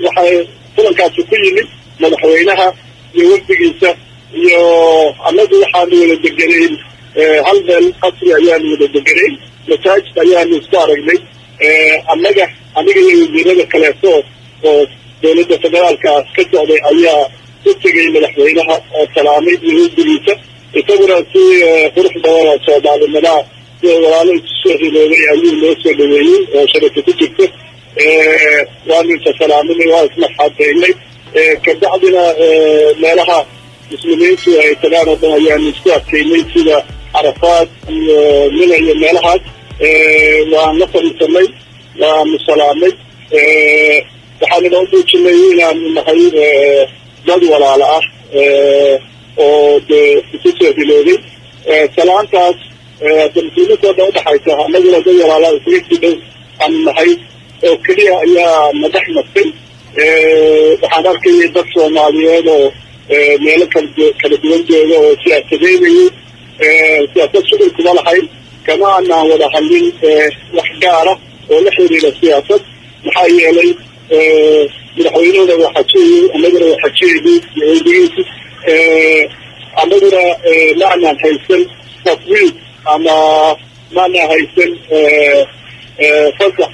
Waxay kulankaasi ku yimid madaxweynaha iyo wafdigiisa iyo annagu waxaanu wada deganayn hal meel, qasri ayaanu wada deganayn, masaajid ayaanu isku aragnay. Annaga, aniga iyo wasiirada kaleeto oo dowladda federaalka ka socday ayaa u tegay madaxweynaha oo salaamay iyo wafdigiisa. Isaguna si qurux badan oo soomaalinimaa, sida walaalo isu soo hiloobay, ayuu noo soo dhaweeyey oo sharafta ku jirto. Waanu isa salaaminay, waa ismarxaabeynay. Kabacdina meelaha muslimiintu ay tagaan oo dhan ayaanu isku adkeynay, sida Carafaad iyo Mina iyo meelahaas. Waan la fadhiisanay, waanu salaamay, waxaanuna u muujinay inaanu nahay dad walaalo ah oo dee isu soo hiloobay. Salaantaas de muslimiinta o dhan udhaxaysa, annaguna dad walaala isaga sii dhow aanu nahay oo keliya ayaa na dhex martay. Waxaan arkayay dad Soomaaliyeed oo meelo kala duwan jooga oo siyaasadeynayay. Siyaasad shughul kuma lahayn, kama aanaan wada hadlin wax gaara oo la xiriira siyaasad, maxaa yeelay madaxweynuhuna waa xajiyayey, annaguna waa xajiyaynay iyo weydigiisu. Annaguna ma aanaan haysan tafwiid ama maanaan haysan fasax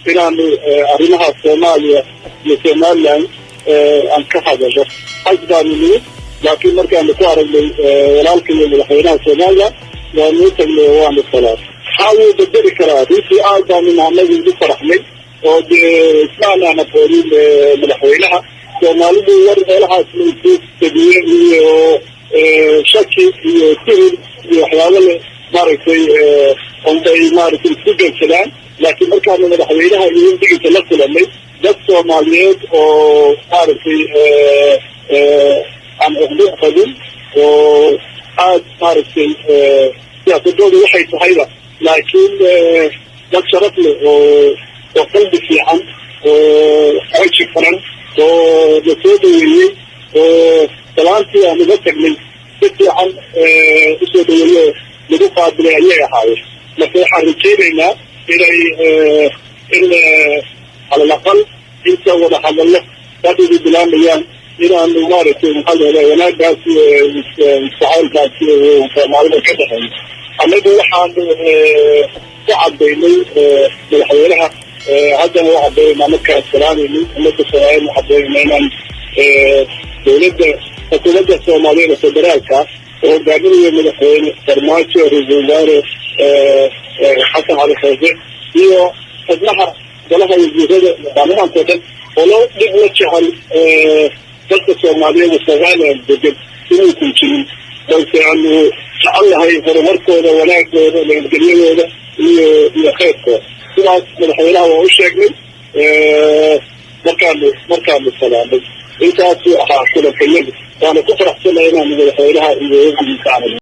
inaanu arrimaha Soomaaliya iyo Somaliland aan ka hadalno. Xaj baanu nimid, laakiin markaanu ku aragnay walaalka iyo madaxweynaha Somaliland, waanu u tagnay oo waanu salaam. Maxaa wuu bedeli karaa? Runtii aad baanu anagu ugu faraxnay oo dee isma aanaan aqoonin madaxweynaha. Soomaalidu war meelahaas la isu tabiye iyo shaki iyo tuhun iyo waxyaabo le maaragtay unbay maaragtay isku gelsadaan. Laakiin markaanu madaxweynaha iyo wafdigiisa la kulanay, dad Soomaaliyeed oo maaragtay aan cuqdo qabin oo aada maaragtay siyaasadoodu waxay tahayba, laakiin dad sharaf leh oo qalbi fiican oo weji furan oo la soo dhaweeyey oo salaantii aan uga tagnay si fiican usoo dhaweeye lagu qaabilay ayay ahaayeen. Marka waxaan rajaynaynaa inay in calal aqal inta wada hadallo hadhigi bilaamayaan inaanu maaragtay, maxaa la wanaagaas iyo istacaylkaasi Soomaalida ka dhexeeyo. Annagu waxaanu ku cadaynay madaxweynaha, haddana u cadaynayna markaan salaamayno ummadda Soomaaliyeed, u cadaynayna inaan dowladda, xukuumadda Soomaaliyeed ee federaalka oo hogaaminayo madaxweyne Farmaajo, ra-iisul wasaare Xasan Cali Khayre iyo xubnaha golaha wasiirada baarlamaanka o dhan oo loo dhib la jecel dadka Soomaaliyeed ee Somaliland degan inuusan jirin, balse aanu jecel lahay horumarkooda, wanaagooda, nabadgelyadooda iyo khayrkooda. Sidaas madaxweynaha waa u sheegnay markaanu salaamay. Intaasuu ahaa kulankayadu, waana ku faraxsanay inaanu madaxweynaha iyo wafdigiisa aragno.